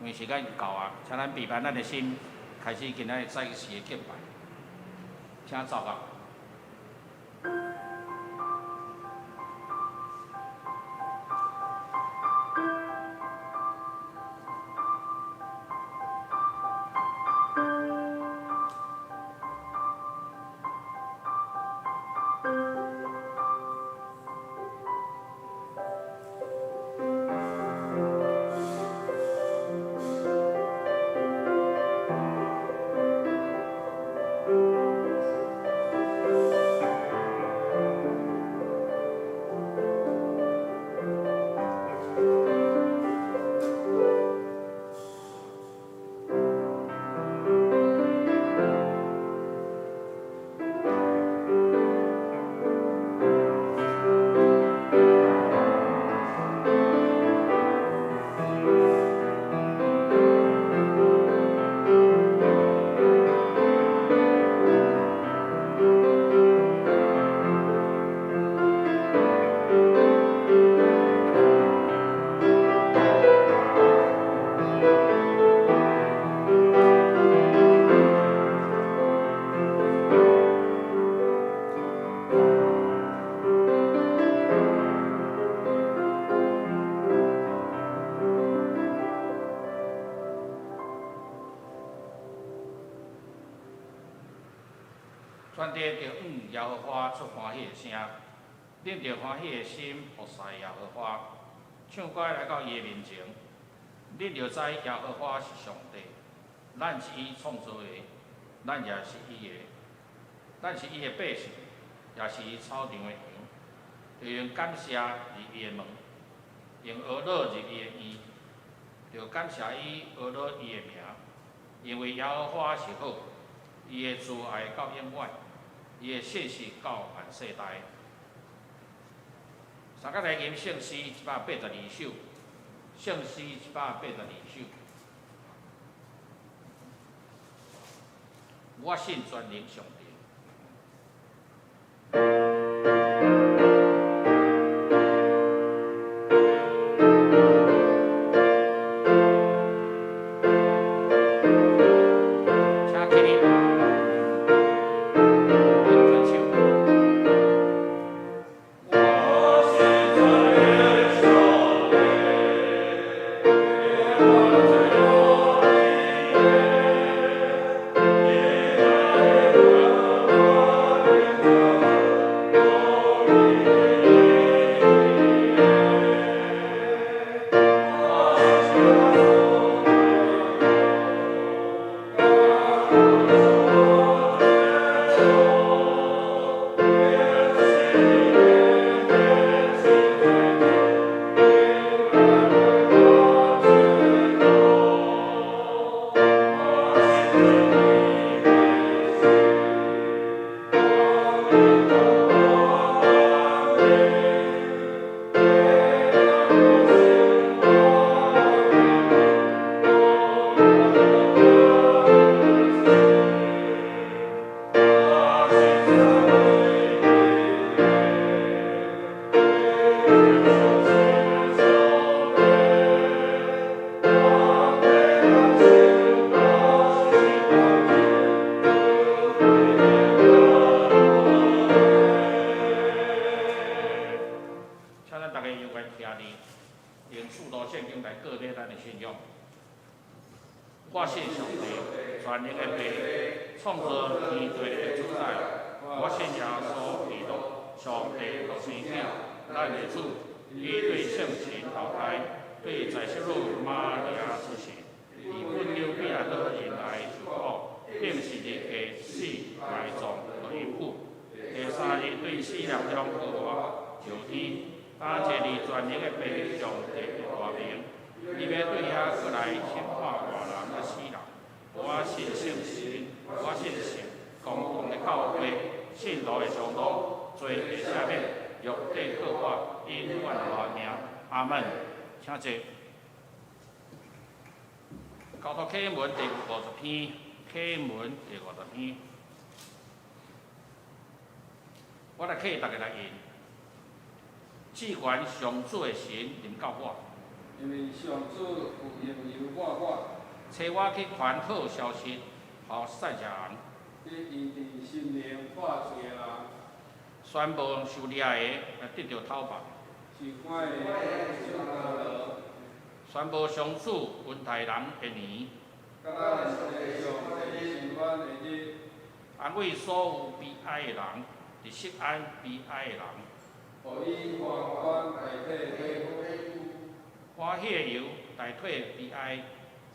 為時間到啊，請咱備辦咱的心，開始今仔日早時的敬拜，請奏樂。全地著向耶和華出歡喜的聲，恁著歡喜的心服侍耶和華，唱歌來到伊的面前。恁著知耶和華是上帝，咱是伊創造的，咱也是伊的，咱是伊的百姓，也是伊草場的羊。著用感謝入伊的門，用呵咾入伊的院，著感謝伊呵咾伊的名，因為耶和華是好，伊的慈愛到永遠，伊的信實到萬世代。三個來吟聖詩182首，聖詩182首。我信全能上帝。請起立，請舉手。我信全能上帝，我知我請咱逐家勇敢徛佇，用使徒聖經來告勉咱的信仰。我信上帝，全能的父，創造天地的主宰。我信耶穌基督，上帝獨生子，咱的主。伊對聖神投胎，對在聖女瑪利亞出世，佇本丟彼拉多忍耐受苦，釘十字架死埋葬，予伊復。第三日對死人中復活，上天，擔坐佇全能的父上帝的大爿，伊欲對遐閣來審判活人佮死人。我信聖神，我信聖公共的教會，信徒的相通，罪的赦免，肉體復活，永遠活命。阿門。請坐。交託啟文第五十篇，啟文第五十篇，我來替大家來吟。至懸上主的神臨到我，因為上主有用油抹我，差我去傳好消息，予細隻人。去醫治心靈破碎的人。宣布受掠的來得著討放。受關的釋放落。宣布上主恩待人的年。佮咱的上帝賞阮的日。安慰所有悲哀的人，佇錫安悲哀的人。予以皇冠代替悲歡喜的油代替悲哀。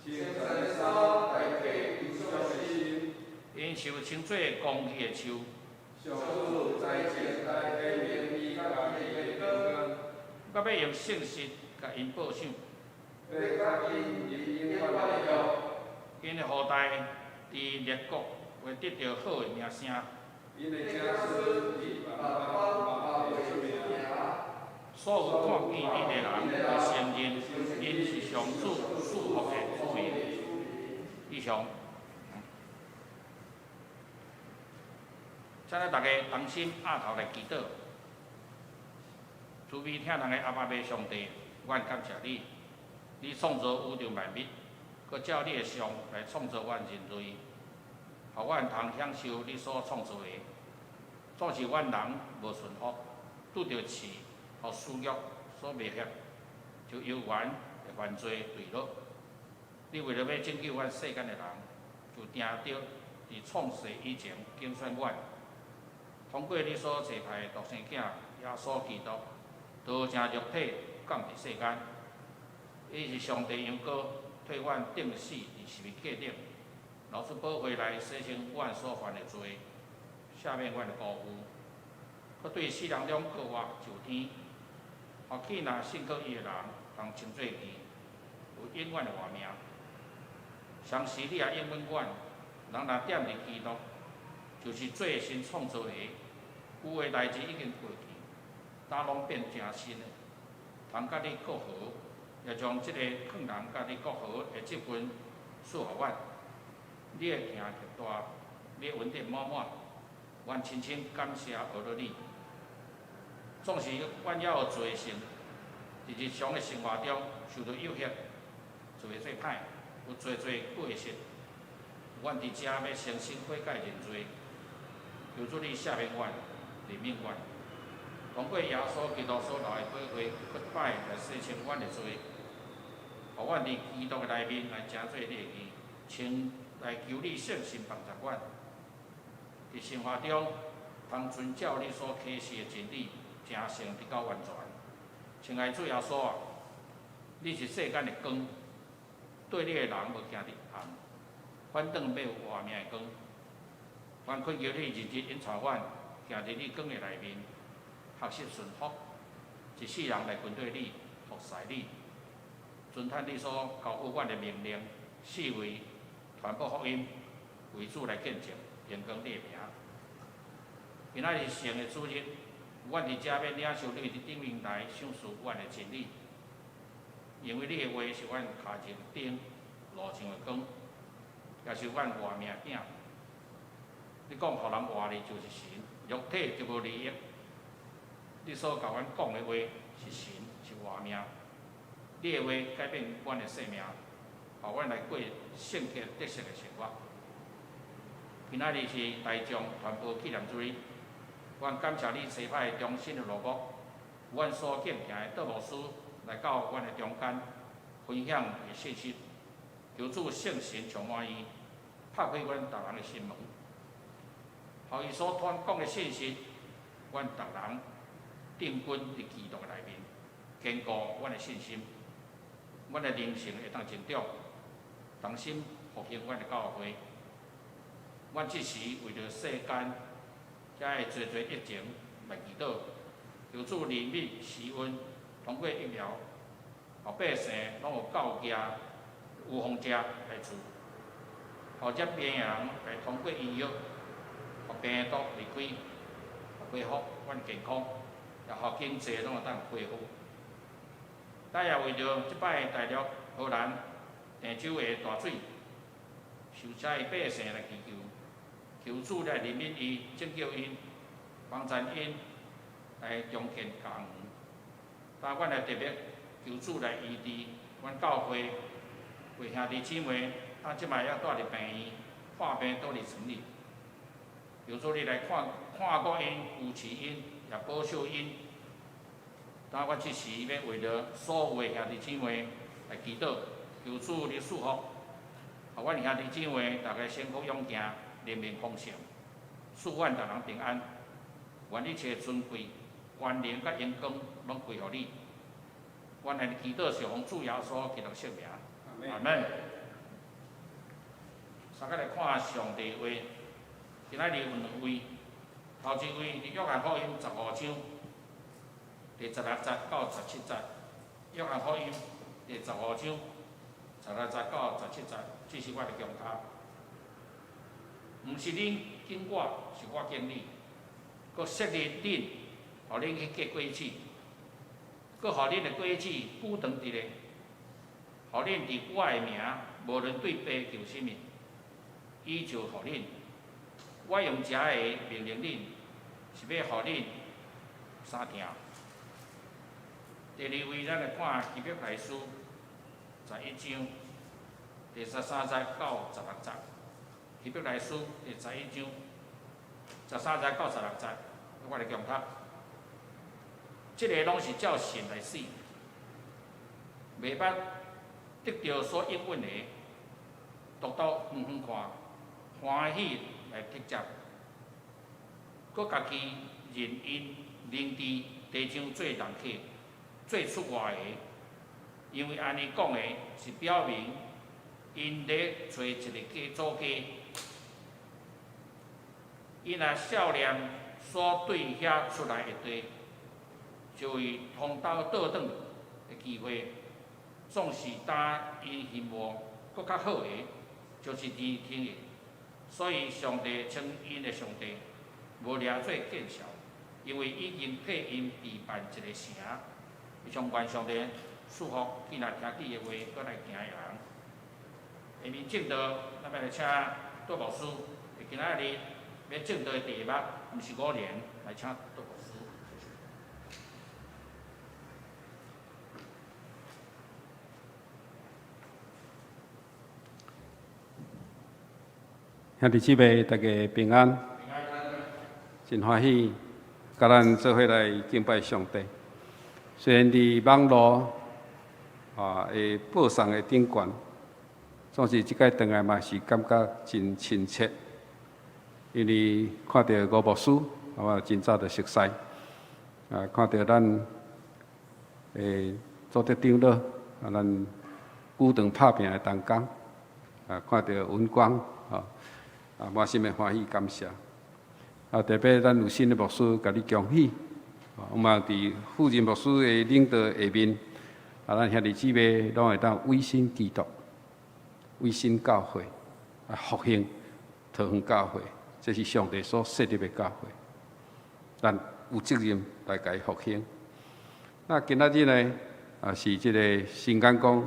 穿神的衫代替憂傷的心。𪜶樹稱做公義的樹。上主差遣來顯明伊家己的平安。閣欲用信實共𪜶報賞。欲佮𪜶立永遠的約。𪜶的後代佇列國會得著好的名聲。𪜶的子孫佇萬邦萬邦會出名。所有看見𪜶的人會承認，𪜶是上主賜福的子民。以上。請咱逐家同心徼頭來祈禱。慈悲疼人的阿爸母上帝，阮感謝你，你創造宇宙萬物，閣照你的像來創造阮人類，予阮通享受你所創造的。總是阮人無順服，拄著試予私欲所迷惑，就猶原會犯罪墜落。你為著欲拯救阮世間的人，就定著佇創世以前揀選阮，通過你所差派的獨生囝耶穌基督，道成肉體降佇世間。伊是上帝羊羔，替阮釘死佇十字架頂，流出寶血來洗清阮所犯的罪，赦免阮的辜負，閣對死人中復活上天，予去若信靠伊的人，通稱做義，有永遠的活命。同時，你也應允阮，人若踮佇基督，就是做新創造的，舊的代誌已經過去，今攏變成新的，通佮你媾和，也將這个勸人佮你媾和的這份賜予阮。你的疼極大，你的恩典滿滿，阮深深感謝阿樂你。縱使阮猶有罪性，佇日常的生活中受到誘惑，做會做歹，有濟濟過失。阮佇遮欲誠心悔改認罪，求主你赦免阮，憐憫阮。通過耶穌基督所流的寶血，閣擺來洗清阮的罪，予阮佇基督的內面來成做你的義，請來求你聖神幫助阮，佇生活中通遵照你所啟示的真理，成聖直到完全。親愛主耶穌啊，你是世間的光，綴你的人無行佇暗，反轉欲有活命的光。阮懇求你日日引帶阮，行佇你光的內面，學習順服，一世人來跟綴你，服侍你，遵行你所交付阮的命令，四圍傳播福音，為主來見證，榮光你的名。今仔日是聖的主日，阮佇遮欲領受你佇頂面來賞賜阮的真理，因為你的話是阮跤前燈，路上的光，也是阮活命的餅。你講予人活哩就是神，肉體就無利益。你所共阮講的話是神，是活命。你的話改變阮的生命，予阮來過聖潔得勝的生活。今仔日是大眾傳播紀念主日，阮感謝你差派忠心的羅牧，阮所敬虔的杜牧師來到阮的中間，分享伊的信息，求主聖神充滿伊，拍開阮逐人的心門，予伊所傳講的信息，阮逐人定根佇基督的內面，堅固阮的信心，阮的靈性會當成長，同心復興阮的教會。阮這時為著世間遮的濟濟疫情來祈禱，求主憐憫施恩，通過疫苗，予百姓攏有夠額預防者來做，予這病的人來通過醫藥，予病毒離開，予恢復阮健康，也予經濟攏會當恢復。咱也為著這擺大陸荷蘭鄭州的大水，受災的百姓來祈求，求主來憐憫伊，拯救𪜶，幫助𪜶來重建家園。但阮來特別求主來醫治阮教會，為兄弟姊妹他這擺猶蹛佇病院，看病倒佇床裡。求主你來看看顧𪜶，扶持𪜶，也保守𪜶。當我這時欲為著所有的兄弟姊妹來祈禱，求主你賜福，予阮兄弟姊妹逐家幸福勇健，連綿豐盛，賜阮逐人平安。願一切尊貴、權能佮榮光，攏歸予你。阮按呢祈禱是奉主耶穌基督聖名。阿門。三個來看上帝話，今仔日有兩位，頭一位佇約翰福音15章第16節到17節，約翰福音第15章16節到17節，這是我的經卡。毋是恁揀我，是我揀你，閣設立恁，予恁去結果子，閣予恁的果子久長佇咧，予恁佇我的名，無論對父求啥物，伊就予恁。我用這个命令恁，是欲予恁相疼。第二位，咱來看希伯來書11章第13節到16節。希伯來書第11章13節到16節，我來共讀。這个攏是照信來死，袂捌得著所應允的，獨獨遠遠看，歡喜來得接，閣家己認𪜶認佇地上做人客、做出外的，因為按呢講的是表明𪜶咧揣一個家祖家，𪜶若數念所對遐出來的地，就為通兜倒轉的機會，總是擔𪜶希望閣較好的，就是佇天的。所以上帝稱𪜶的上帝，無掠做見笑，因為已經替𪜶預辦一個城。上願上帝賜福，今日聽見的話，閣來行的人。下面證道，咱欲來請杜牧師。今仔日欲證道的題目，毋是偶然，來請杜牧師。兄弟姊妹，大家平安，真歡喜，佮咱做伙來敬拜上帝。雖然佇網路啊的播送的頂懸，總是這擺轉來嘛是感覺真親切，因為看著吳牧師，我真早就熟似，啊，看著咱的祖德長老，啊，咱久長拍拚的同工，啊，看著文光，啊，啊，滿心的歡喜感謝。啊，特別咱有新的牧師，共你恭喜。我嘛佇富仁牧師的領導下面，啊，咱兄弟姊妹攏會當委身基督、委身教會，啊，復興桃園教會，這是上帝所設立的教會，咱有責任來共伊復興。那今仔日呢，啊，是這个新港廣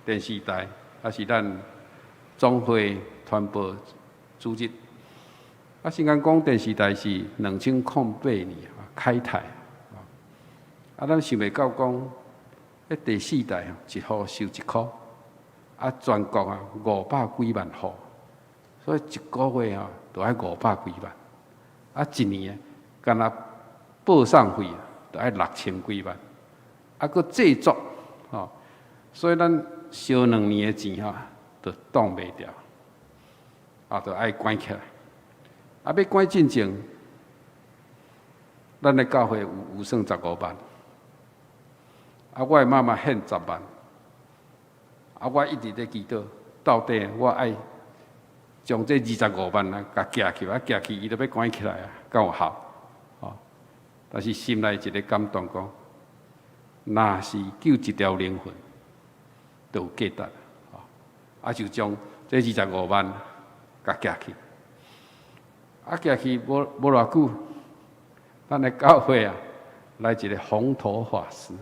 電視台，啊，是咱總會傳播主日。啊，新港廣電視台是2008年開台。啊，咱想袂到講，彼第四台一戶收一箍，啊，全國啊500幾萬戶，所以一个月啊，著愛500幾萬，啊，一年干焦播送費著愛6000幾萬，啊，閣製作，吼，所以咱燒兩年的錢吼，就擋袂牢，啊，著愛關起來，啊，欲關進前，咱的教會有預算15萬。啊！我的媽媽獻10萬，啊！我一直咧祈禱，到底我愛將這25萬啊，共寄去，啊，寄去，伊就欲關起來啊，敢有效？哦！但是心內一个感動講，若是救一條靈魂，就有價值，哦！啊，就將這25萬共寄去，啊，寄去無無偌久，咱的教會啊，來一个紅頭法師。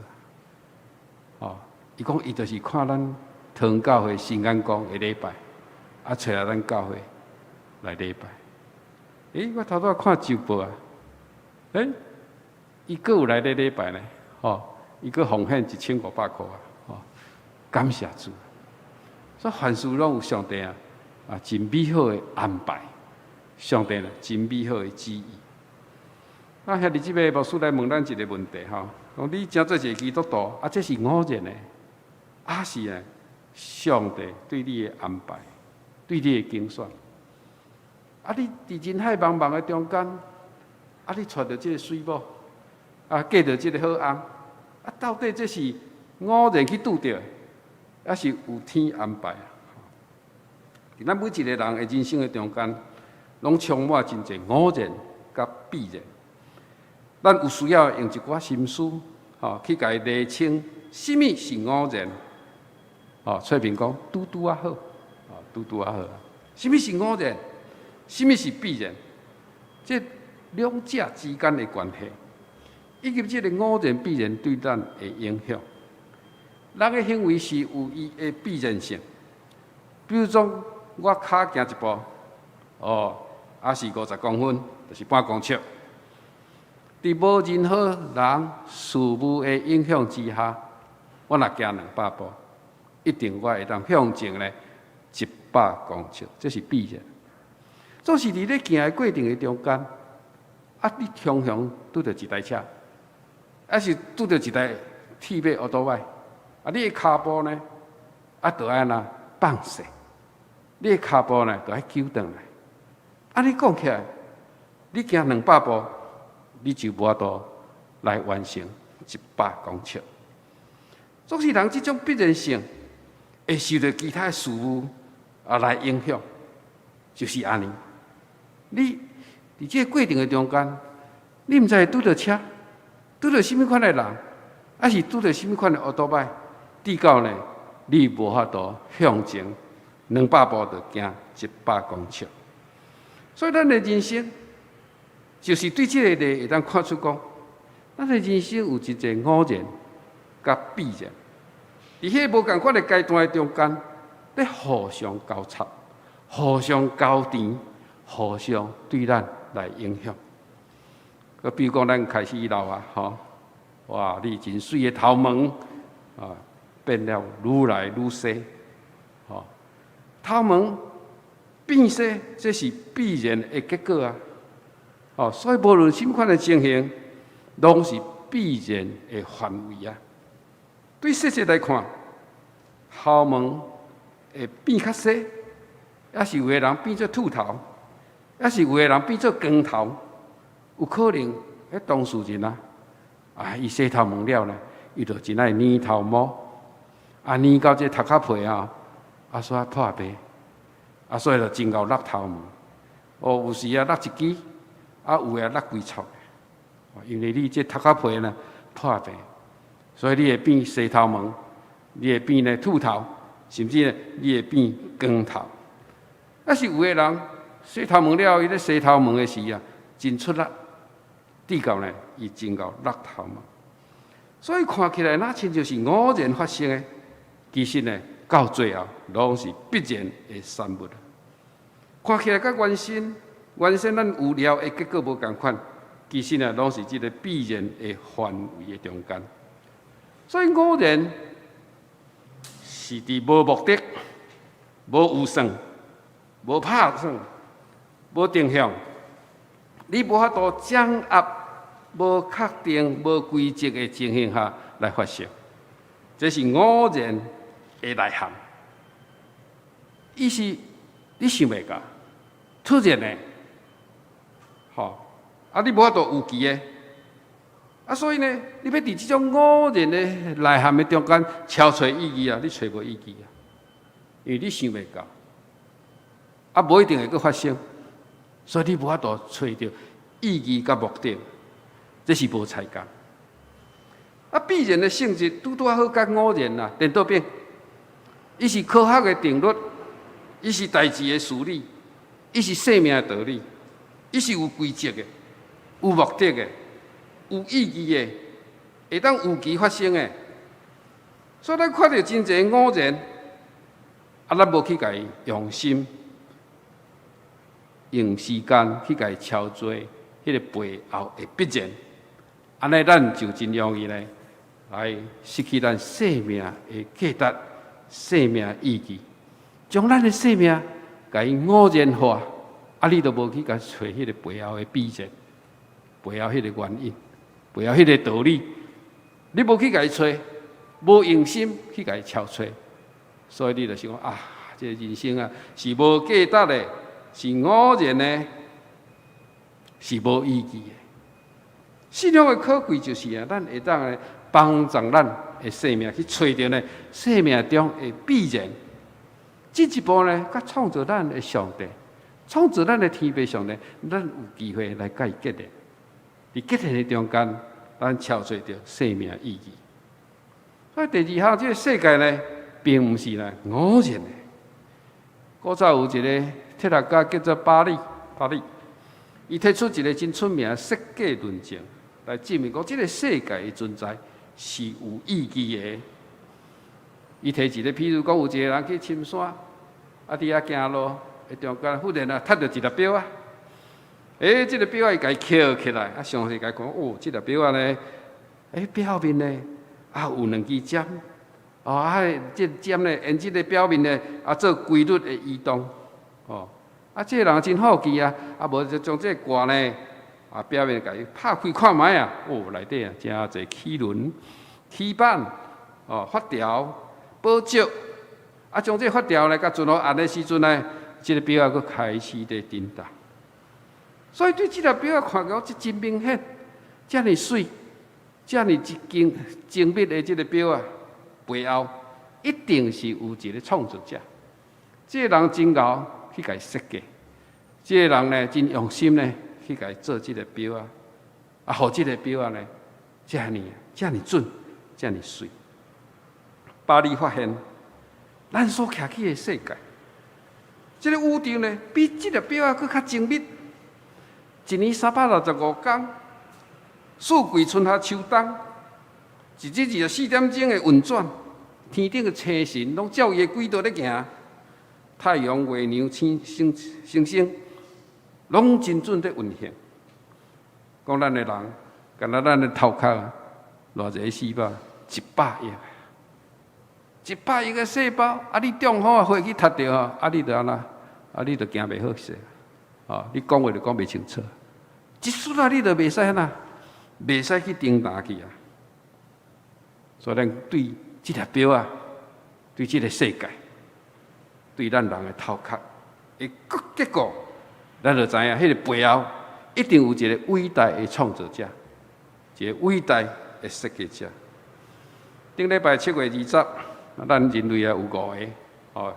哦，伊講伊就是看咱桃園教會新眼光的禮拜，啊，揣來咱教會來禮拜。欸，我頭拄仔看週報啊，欸，伊閣有來咧禮拜呢，吼，伊閣奉獻1500箍啊，吼，感謝主。所以凡事攏有上帝啊，真美好的安排，上帝呢真美好的旨意。啊，兄弟姊妹，牧師來問咱一个問題吼，講你成做一个基督徒，啊，這是偶然的，抑是呢，上帝對你的安排，對你的揀選？啊，你佇人海茫茫的中間，啊，你娶著這个媠某，啊，嫁著這个好翁，啊，到底這是偶然去拄著，抑是有天安排啊？佇咱每一個人的人生的中間，攏充滿真濟偶然佮必然。咱有需要用一寡心思，吼，去共伊釐清，啥物是偶然？吼，翠萍講拄拄仔好，吼，拄拄仔好。啥物是偶然？啥物是必然？這兩者之間的關係，以及這个偶然必然對咱的影響。人的行為是有伊的必然性。比如講，我跤行一步，哦，抑是50公分，就是半公尺。佇無任何人事物的影響之下，我若行200步，一定我會當向前咧100公尺，這是必然。總是佇咧行的過程的中間，啊，你常常拄著一台車，抑是拄著一台鐵馬歐多擺，啊，你的跤步呢，啊，著愛按怎放勢，你的跤步呢，著愛糾轉來。啊，你講起來，你行兩百步，你就無法度來完成100公尺。總是人這種必然性會受著其他事物啊來影響，就是按呢。你佇這个過程的中間，你毋知會拄著車，拄著啥物款的人，抑是拄著啥物款的歐多擺，直到呢，你無法度向前兩百步就行100公尺。所以咱的人生，就是對這个例會當看出講，咱的人生有真濟偶然佮必然，佇彼个無仝款的階段的中間，咧互相交叉、互相交纏、互相對咱來影響。閣比如講，咱開始老啊，吼，哇！你真媠的頭毛啊，變了愈來愈細，吼，頭毛變細，這是必然的結果啊。哦，所以無論啥物款的情形，攏是必然的範圍啊。對細節來看，頭毛會變較細，抑是有的人變做禿頭，抑是有的人變做光頭，有可能彼當事人啊，啊，伊洗頭毛了呢，伊就真愛粘頭毛，啊，粘到這頭殼皮啊，啊，煞破病，啊，所以就真𠢕落頭毛。哦，有時啊落一支。啊，有的落規束，因為你這頭殼皮呢破病，所以你會變洗頭毛，你會變呢禿頭，甚至呢你會變光頭。啊，是有的人洗頭毛了，伊咧洗頭毛的時啊，真出力，直到呢伊真𠢕落頭毛。所以看起來若親像是偶然發生的，其實呢到最後攏是必然的產物。看起來佮原先咱預料的結果無仝款，其實呢，攏是這个必然的範圍的中間。所以偶然是佇無目的、無預算、無拍算、無定向，你無法度掌握、無確定、無規則的情形下來發生，這是偶然的內涵。伊是你想袂到，突然的。吼，啊！你無法度預期的，啊，所以呢，你欲佇這種偶然的內涵的中間撨揣意義啊，你揣無意義啊，因為你想袂到，啊，無一定會閣發生，所以你無法度揣著意義佮目的，這是無彩工。啊，必然的性質拄拄仔好佮偶然啊，顛倒變，伊是科學的定律，伊是代誌的事理，伊是生命的道理。伊是有規則的、有目的的、有意義的，會當預期發生的。所以咱看著真濟偶然，啊，咱無去共伊用心、用時間去共伊撨揣彼个背後的必然，按呢咱就真容易呢來失去咱生命的價值、生命意義。將咱的生命共伊偶然化，啊，你都無去共揣彼个背後的必然，背後彼个原因，背後彼个道理，你無去共伊揣，無用心去共伊撨揣，所以你就想講啊，這个人生啊是無價值的，是偶然的，是無意義的。信仰的可貴就是啊，咱會當來幫助咱的生命去揣著呢，生命中的必然。進一步呢，佮創造咱的上帝，創造咱的天父上帝，咱有機會來佮伊結連。佇結連的中間，咱撨揣著生命意義。所以第二項，這个世界呢，並毋是呢偶然的。古早有一个哲學家叫做巴利，巴利，伊提出一个真出名的設計論證，來證明講這个世界的存在是有意義的。伊提一个譬如講，有一个人去深山，啊，佇遐行路，的中間忽然啊，踢著一粒錶仔。欸，這个錶仔伊共伊抾起來，啊，詳細共伊看，哦，這粒錶仔呢，欸，表面呢，啊，有兩支針，哦，啊，這針呢，沿這个表面呢，啊，做規律的移動，哦，啊，這个人真好奇啊，啊，無就將這个掛呢，啊，表面共伊拍開看覓啊，哦，內底啊，誠濟齒輪、齒板、哦，發條、寶石，啊，將這个發條呢，共盡好按的時陣呢，這个錶仔閣開始佇振動。所以對這粒錶仔看起來，這真明顯，遮爾媠，遮爾精精密的這个錶仔背後，一定是有一个創造者。這个人真𠢕去共伊設計，這个人呢真用心呢去共伊做這个錶仔，啊，予這个錶仔呢，遮爾遮爾準，遮爾媠。巴利發現，咱所徛起的世界，這个宇宙呢，比這粒錶仔閣較精密。一年365工，四季春夏秋冬，一日24點鐘的運轉，天頂的星辰攏照伊的軌道咧行，太陽、月亮、星星、星星，攏真準咧運行。講咱的人，敢若咱的頭殼，偌濟細胞？100億，100億个細胞，啊！你中風啊，火去踢著啊，啊！你就按怎？啊！你就行袂好勢，啊！你講話就講袂清楚。一瞬仔，你就袂使按怎？袂使去叮當去啊！所以咱對這粒錶仔，對這个世界，對咱人的頭殼的結構，咱就知影，彼个背後一定有一个偉大的創造者，一个偉大的設計者。頂禮拜7月20，咱人類啊有五个，哦，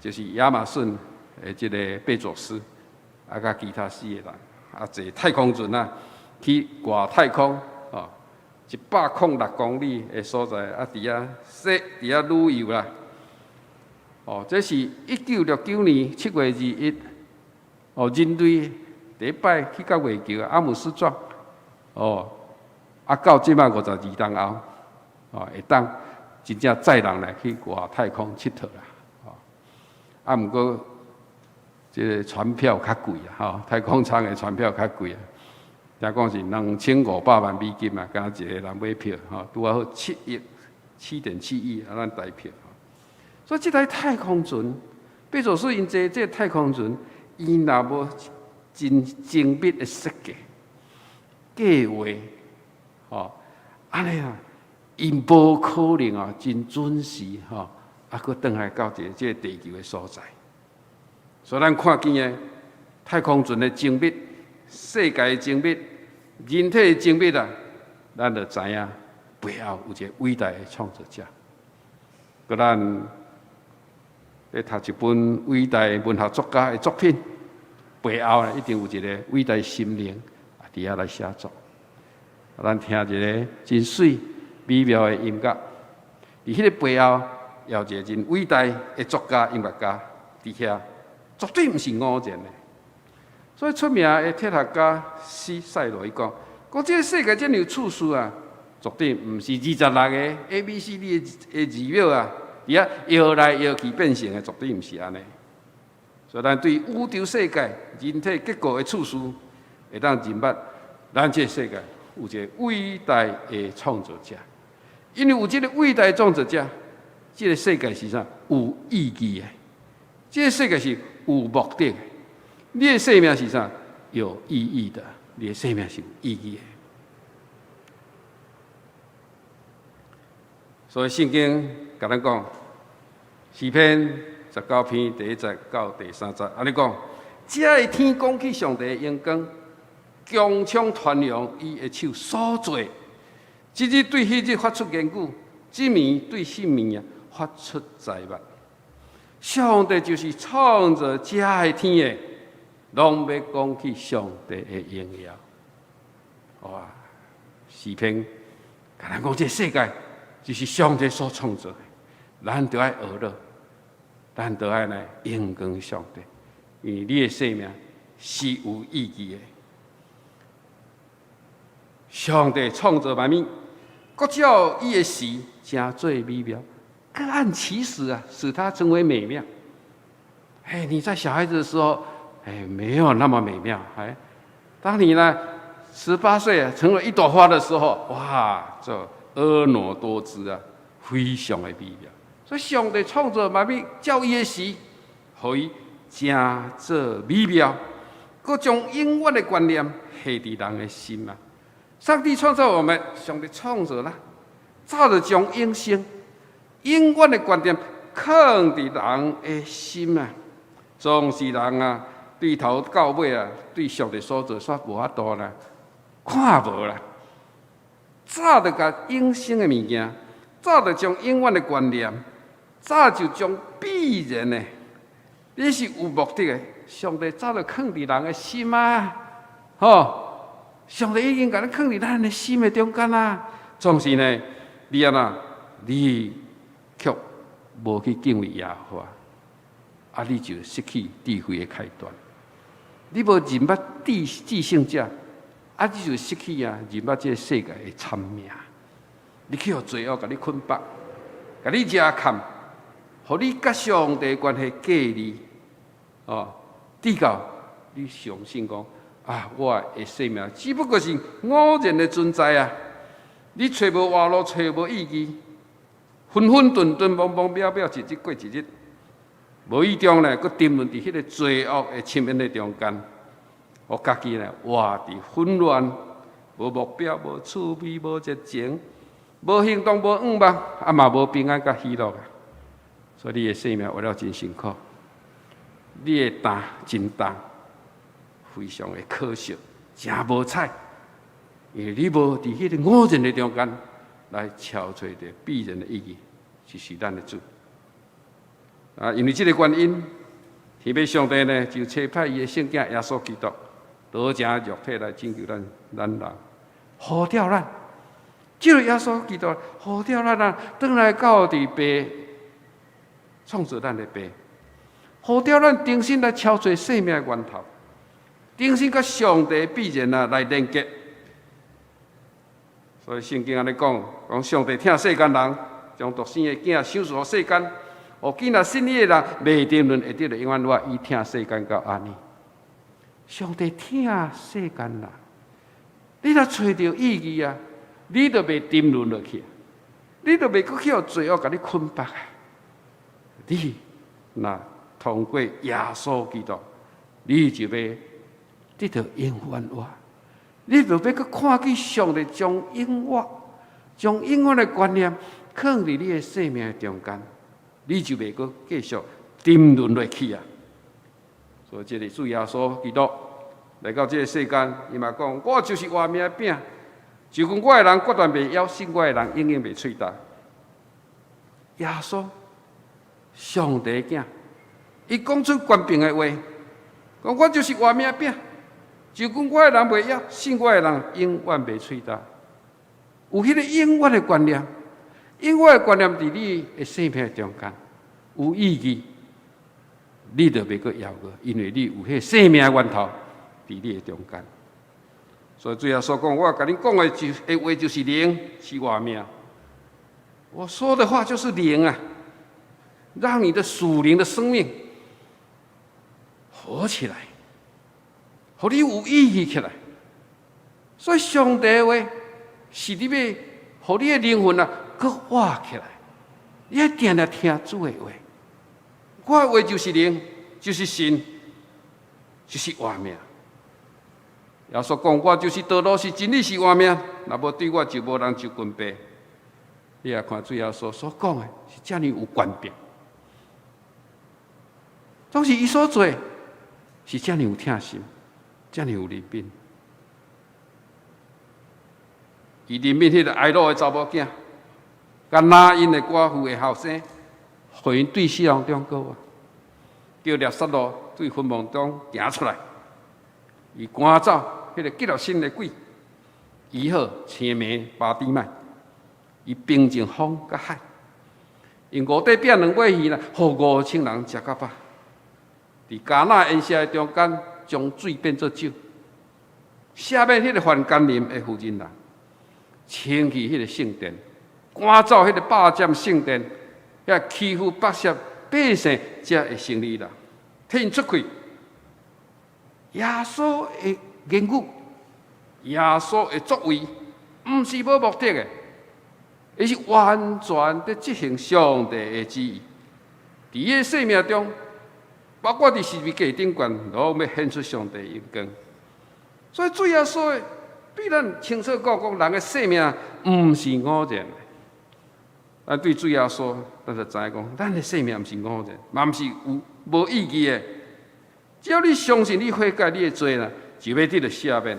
就是亞馬遜的這个貝佐斯，啊，佮其他四个人，啊，坐太空船啊，去外太空，哦，106公里的所在，啊，佇遐踅，佇遐旅遊啦。哦，這是1969年7月21，哦，人類第一擺去到月球，阿姆斯壯，哦，啊，到這擺52冬後，哦，會當真正載人來去外太空𨑨迌啦，哦，啊，毋過這个船票較貴啊，吼，太空艙的船票較貴啊，聽講是2500萬美金啊，敢若一个人買票，吼，拄仔好7億，7.7億啊，咱台票。所以這台太空船，貝佐斯𪜶坐這太空船，伊若無真精密的設計、計劃，吼，按呢啊，𪜶無可能啊，真準時吼，啊，閣轉來到一个這个地球的所在。所以咱看見的太空船的精密、世界的精密、人體的精密啊，咱就知影背後有一个偉大的創造者。閣咱咧讀一本偉大文學作家的作品，背後呢一定有一个偉大心靈啊，佇遐來寫作。咱聽一个真媠美妙的音樂，佇彼个背後，也有一个真偉大的作家、音樂家佇遐，絕對毋是偶然的。所以出名的哲學家西塞羅伊講，講這个世界遮爾有次序啊，絕對毋是26個 A、B、C、D 的字母啊，佇遐搖來搖去變成的，絕對毋是按呢。所以咱對宇宙世界、人體結構的次序，會當認捌，咱這个世界有一个偉大的創造者。因為有這个偉大的創造者，這个世界是啥有意義的。這個世界是有目的的。你的生命是啥？有意義的。你的生命是有意義的。所以聖經共咱講，詩篇19篇第一節到第三節，按呢講：這个天講起上帝的榮光，穹蒼傳揚伊的手所做。這日對彼日發出言語，這暝對彼暝啊發出哉問。上帝就是創造這个天的，攏欲講起上帝的榮耀。哇！詩篇共咱講，這个世界就是上帝所創造的，咱著愛學了，咱著愛來榮光上帝，因為你的生命是有意義的。上帝創造萬物，閣照伊的時成做美妙，各按其時啊，使它成為美妙。哎，你在小孩子的時候，哎，沒有那麼美妙。哎，當你呢18歲啊，成為一朵花的時候，哇，這婀娜多姿啊，非常的美妙。所以上帝創造萬物，照伊的時，予伊成做美妙，閣將永遠的觀念下佇人的心啊。上帝創造我們，上帝創造咱，早就將永生、永遠的觀念囥佇人的心啊。總是人啊，對頭到尾啊，對上帝所做煞無法度啦，看無啦。早就共永生的物件，早就將永遠的觀念，早就將必然的，你是有目的的，上帝早就囥佇人的心啊，吼！上帝已經共咱囥佇咱的心的中間啊。總是呢，你按怎，你卻無去敬畏耶和華，啊，你就失去智慧的開端。你無認捌至聖者，啊，你就失去啊認捌這個世界的參命。你去予罪惡共你捆綁，共你遮崁，予你佮上帝關係隔離，哦，直到你相信講，啊，我的生命只不過是偶然的存在啊！你揣無活路，揣無意義，混混沌沌、茫茫渺渺，一日過一日，無意中呢，閣沉淪佇彼个罪惡的深淵的中間，予家己呢活佇混亂，無目標、無趣味、無熱情、無行動、無願望，啊嘛無平安佮喜樂啊！所以你的生命活了真辛苦，你的擔真重。非常的可惜，誠無彩，因為你無佇彼个偶然的中間來撨揣著必然的意義，就是咱的主。啊，因為這个原因，天父上帝呢就差派伊的聖子耶穌基督，道成肉體來拯救咱咱人，呼召咱，這个耶穌基督呼召咱啊，轉來到佇父創造咱的父，呼召咱重新來撨揣生命的源頭。重新佮上帝必然啊來連結，所以聖經按呢講，講上帝疼世間人，將獨生的囝賞賜予世間，予囝若信伊的人，袂沉淪，會得著永遠活。伊疼世間到按呢，上帝疼世間人，你若揣著意義啊，你就袂沉淪落去，你就袂閣去予罪惡共你捆綁啊！你若通過耶穌基督，你就欲得著永遠活，你就欲閣看見上帝將永活、將永遠的觀念囥佇你的生命的中間，你就袂閣繼續沉淪落去啊！所以，這个主耶穌基督來到這个世間，伊嘛講：我就是活命的餅，就近我的人決斷袂枵，信我的人永遠袂喙焦。耶穌，上帝的囝，伊講出權柄的話，講我就是活命的餅。就近我的人袂枵，信我的人永遠袂喙焦。有彼个永遠的觀念，永遠的觀念佇你的生命中間有意義，你就袂閣猶豫，因為你有彼个生命的源頭佇你的中間。所以主耶穌講，我共恁講的就的話就是靈，是活命。我說的話就是靈啊，讓你的屬靈的生命活起來。予你有意義起來，所以上帝的話是你欲予你的靈魂啊，閣活起來。你愛定定聽主的話，我的話就是靈，就是神，就是活命。耶穌講，我就是道路，是真理，是活命。若無對我，就無人就近父。你也看主耶穌所講的，是遮爾有權柄，總是伊所做，是遮爾有疼心，遮爾有憐憫。伊憐憫彼個哀老的查某囝，佮拿因的寡婦的後生，予𪜶對死亡中過活，叫拉撒路對墳墓中行出來，伊趕走彼個結了身的鬼，醫好青盲巴底買，伊平靜風佮海，用五塊餅兩尾魚啦，予5000人食較飽。佇迦拿宴席的中間，將水變做酒，赦免彼個犯姦淫的婦人人，清去彼個聖殿，趕走彼個霸佔聖殿，遐欺負剝削百姓遮的生理人，替𪜶出氣。耶穌的言語，耶穌的作為，毋是無目的的，伊是完全佇執行上帝的旨意。佇伊的生命中，包括佇十字架頂懸，攏欲顯出上帝榮光。所以主耶穌對咱清楚講，講人的生命毋是偶然的。咱對主耶穌，咱就知影講，咱的生命毋是偶然，嘛毋是有無意義的。只要你相信，你悔改，你的罪啦，就欲得著赦免，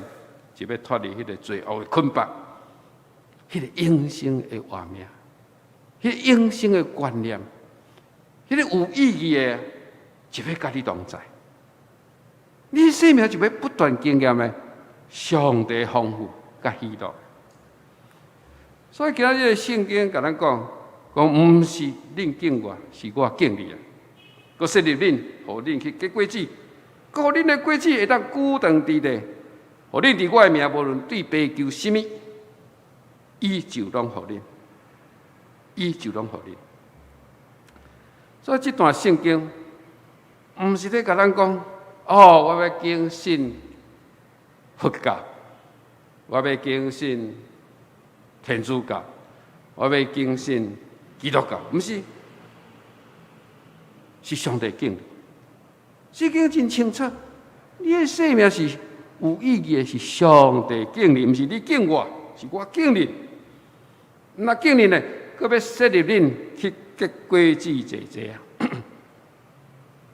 就欲脫離彼個罪惡的捆綁，彼個永生的活命，彼個永生的觀念，彼個有意義的，就欲佮你同在。你生命就欲不斷經驗的上帝豐富佮喜樂。所以今仔日聖經共咱講，講毋是恁敬我，是我敬你啊。閣設立恁，予恁去結果子，閣予恁的果子會當久長佇咧，予恁佇我的名，無論對父求啥物，伊就攏予恁，伊就攏予恁。所以這段聖經毋是咧共咱講，哦，我欲堅信佛教，我欲堅信天主教，我欲堅信基督教，毋是，是上帝敬你。聖經真清楚，你的生命是有意義的，是上帝敬你，毋是你敬我，是我敬你。若敬你呢，閣欲設立恁去結果子濟濟啊！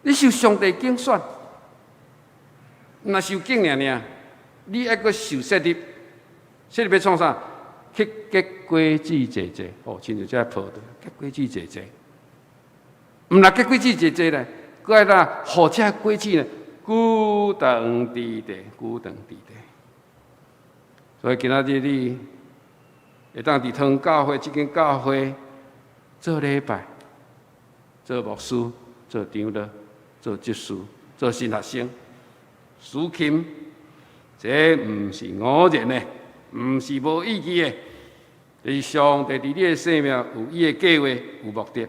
你受上帝揀選，若受揀爾爾，你愛閣受設立，設立欲創啥？去結果子濟濟，哦，親像這葡萄結果子濟濟。毋若結果子濟濟咧，閣愛哪予這果子呢？久長佇咧，久長佇咧。所以今仔日你會當佇桃園教會這間教會做禮拜、做牧師、做長老、做執事、做神學生、司琴，這毋是偶然的，毋是無意義的，是上帝佇你的生命有伊的計劃、有目的。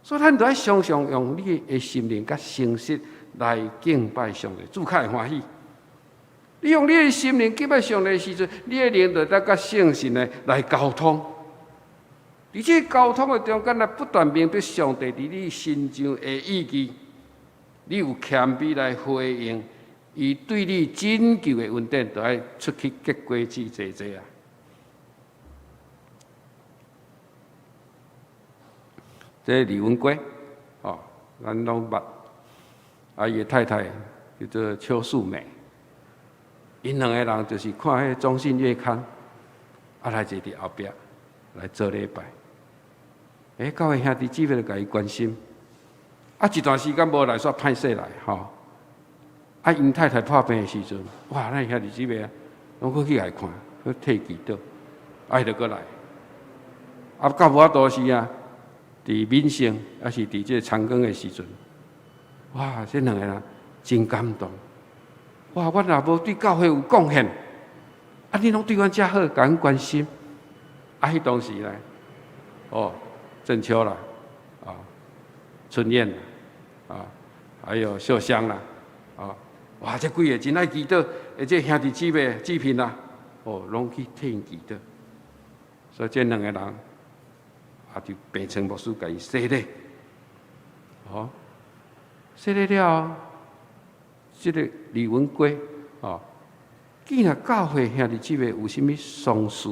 所以咱著愛常常用你的心靈佮誠實來敬拜上帝，主較會歡喜。你用你的心靈敬拜上帝的時陣，你的靈就會當佮聖神呢來溝通。佇這個溝通的中間，來不斷明白上帝佇你身上的意義，你有謙卑來回應，伊對你拯救的恩典，就愛出去結果子濟濟啊！這李文貴，哦，咱攏捌，啊，伊的太太叫做邱素美，𪜶兩個人就是看彼個《中信月刊》，啊來坐佇後壁來做禮拜。欸，教會兄弟姊妹就共伊關心，啊，一段時間無來，煞歹勢來吼。啊，𪜶太太破病的時陣，哇，咱兄弟姊妹啊，攏閣去共伊看，閣替祈禱，啊，伊就閣來。啊，到無法度時啊，佇闽盛，抑是佇這個長庚的時陣，哇，這兩個人真感動。哇，阮若無對教會有貢獻，啊，你攏對阮遮好，共阮關心。啊，彼當時呢，哦，鄭秋啦，啊，春燕啦，啊，還有秀香啦，啊，哇，這幾个真愛祈禱，而這兄弟姊妹、姊妹啦，哦，攏去替𪜶祈禱。所以這兩個人，啊，就病床牧師共伊洗禮。哦，洗禮了，這个李文圭，哦，既然教會兄弟姊妹有啥物喪事、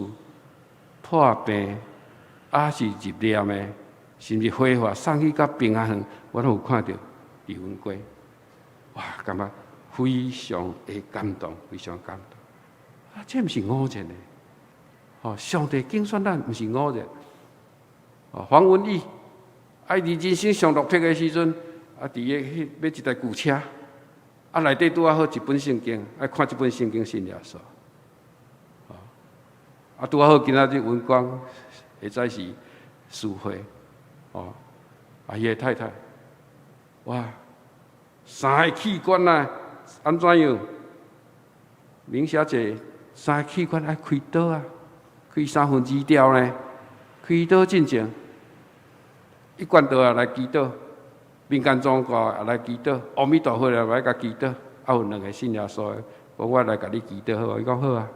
破病，抑是入殮的，甚至火化送去到平安園，我攏有看著李文圭，哇，感覺非常的感動，非常感動。啊，這毋是偶然的，哦，上帝揀選咱毋是偶然。哦，黃文義，啊，伊佇人生上落魄的時陣，啊，佇個彼買一台舊車，啊，內底拄仔好一本聖經，愛看這本聖經信耶穌。啊，拄仔好今仔日文光，會使是司會，哦，啊，伊的太太，哇，三个器官啊，按怎樣？明小姐，三个器官愛開刀啊，開三分之二條呢，開刀進前，一貫道也來祈禱，民間宗教也來祈禱，阿彌陀佛也來共祈禱，啊有兩个信耶穌的，講我來共你祈禱好無？伊講好啊。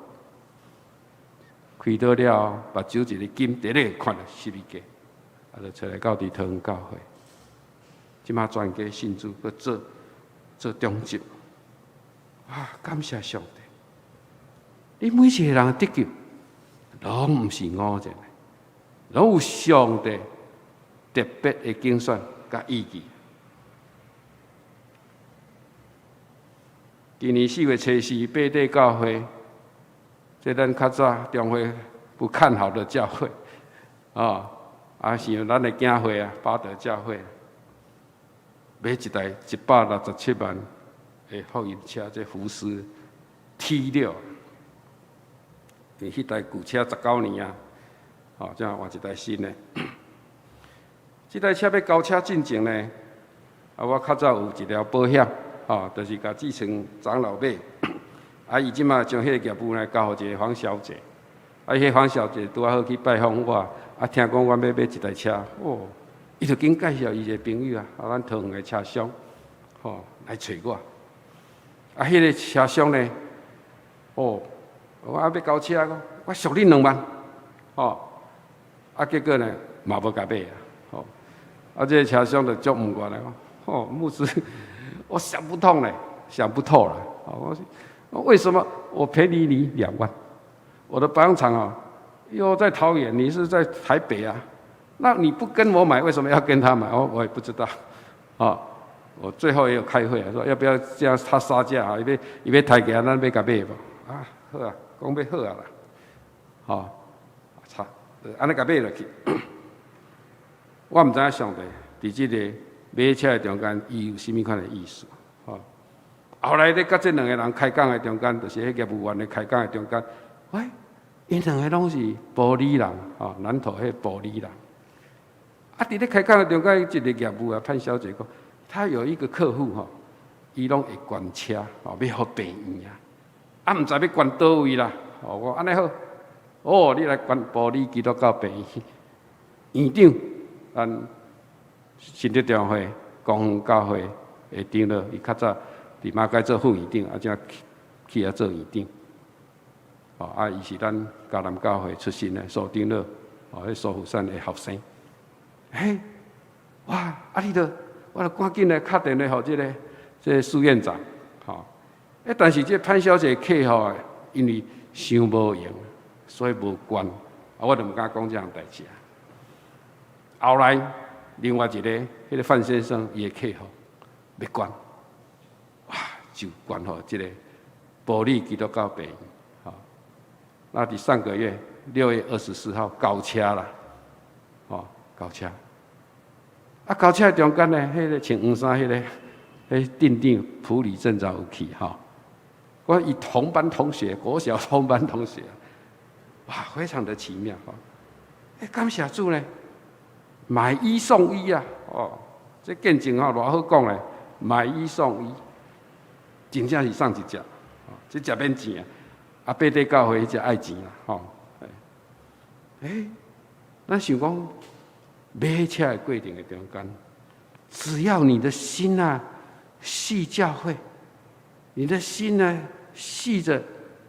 開刀了，目睭一个金，佇咧看著十字架，啊，就出來到佇桃園教會。這馬全家信主，閣做做長執。啊，感謝上帝！你每一个人得救，攏毋是偶然的，攏有上帝特別的揀選佮意義。今年4月初四，八地教會，這咱較早中會不看好的教會，哦，啊是咱的囝會啊，八德教會，買一台167萬的福音車，這福斯 T6，因為彼台舊車19年啊，哦，才換一台新的。這台車欲交車進前呢，啊，我較早有一條保險，哦，就是共志成長老買，啊，伊這馬將彼個業務呢交予一个黃小姐，啊，彼个黃小姐拄仔好去拜訪我，啊，聽講我欲買一台車，哦，伊就緊介紹伊一个朋友啊，啊，咱桃園的車商，吼，來揣我，啊，彼个車商呢，哦，我啊欲交車，我俗你2萬，吼，啊，結果呢嘛無共買啊，吼，啊，這个車商就足毋願的，吼，牧師。我想不通嘞，想不透了。我為什麼我便宜你2萬？我的保養廠啊，又在桃園，你是在台北啊？那你不跟我買，為什麼要跟他買？我也不知道。啊，我最後也有開會啊，說要不要這樣他殺價啊？伊欲伊欲抬價，咱欲共買無？啊，好啊，講欲好啊啦。吼，差，按呢共買落去。我毋知影上帝佇這个買車的中間，伊有啥物款的意思？吼，後來咧，佮這兩个人開講的中間，就是彼業務員咧開講的中間，喂，𪜶兩个攏是埔里人，吼，南投彼埔里人。啊，佇咧開講的中間，一个業務啊，潘小姐講，她有一個客戶吼，伊攏會捐車，吼，欲予病院啊，啊，毋知欲捐佗位啦，吼，我按呢好，哦，你來捐埔里基督教病院院長，咱新德中會公園教會的長老，伊較早佇馬偕做副院長，啊，才去去遐做院長。哦，啊，伊是咱迦南教會出身的蘇長老，哦，彼蘇富山的後生。嘿，哇！啊，你著，我著趕緊來敲電話予這个蘇院長，吼。欸，但是這潘小姐客戶因為傷無閒，所以無捐，啊，我就毋敢講這項代誌啊。後來另外一個彼个范先生，伊的客戶欲捐，哇，就捐予這个埔里基督教病院，吼。那佇上個月6月24號交車啦，吼，交車。啊，交車中間呢，彼个穿黃衫彼个，彼鎮長埔里鎮長有去吼。我伊同班同學，國小同班同學，哇，非常的奇妙吼。欸，感謝主呢，買一送一啊！哦，這見證吼，偌好講咧，買一送一，真正是送一隻，哦，這隻免錢啊！啊，八德教會彼隻愛錢啦，吼。欸，咱想講買車的過程的中間，只要你的心啊，繫教會，你的心呢，繫著